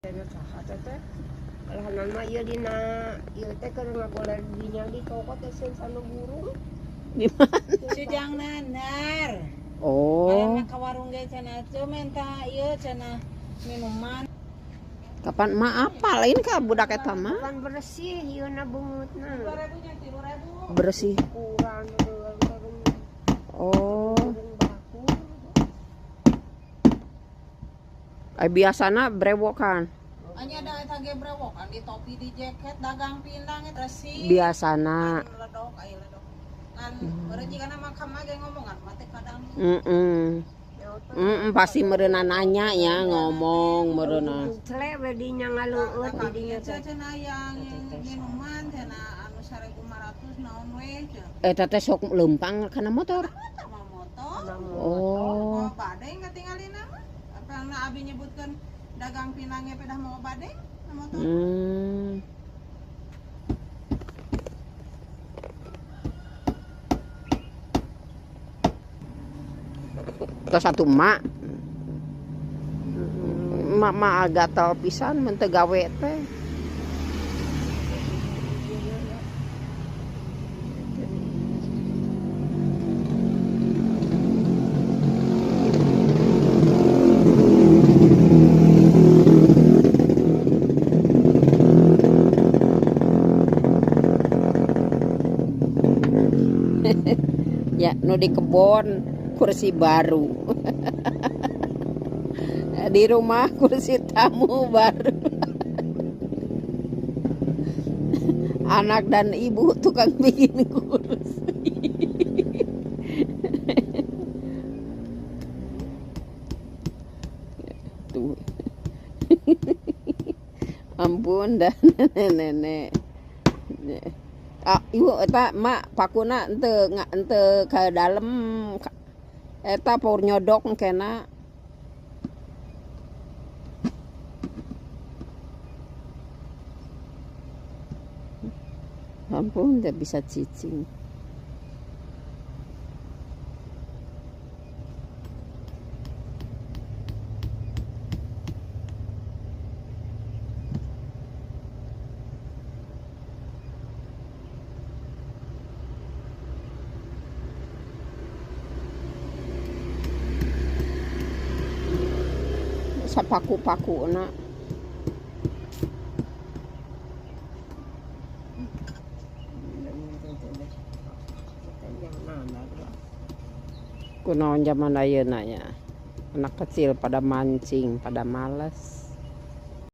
Saha teh? Kalahanan mah ieu dina ieu teh keur ngagoler dinya di kokot teh sieun sanu burung. Di mana? Si Jang Nanar. Oh, Karena ka warung ge cenah teu menta ieu cenah minuman. Kapan emak apa lain ka budak eta mah? Kan bersih ieu na beungutna. 2000 nya 3000. Bersih. Kurang Oh, burung baku. eh biasana brewokan. Anya da eta ge brewokan di topi di jaket dagang pindang eta resik. Biasana. Kan ledok aya ledok. Kan meureun jigana mah ka mah ge ngomongan mah teh kadang. Heeh. Pasti mereuna nanya ya ngomong mereuna. Cele we dinya ngaleueut di dinya teh. Cenah yang minuman cenah anu 1500 naon we cenah. Eta teh sok leumpang kana motor. Eta mah motor. Oh. Mau badeng katingalina mah. Apa na abi nyebutkeun dagang pinangnya pedah mau badeng na motor. Terus satu emak. Emak mah agak gatal pisan mun teu gawe teh. Ya, nu di kebon kursi baru. Di rumah kursi tamu baru. Anak dan ibu tukang bikin kursi. Tuh. Ampun dan nenek-nenek. Ah, ibu eta mak pakuna ente ente ke dalam eta paur nyodok kena. Ampun, tidak bisa cicing. Sapaku-paku nak. Kunaon zaman ayeuna nya. Anak kecil pada mancing, pada males.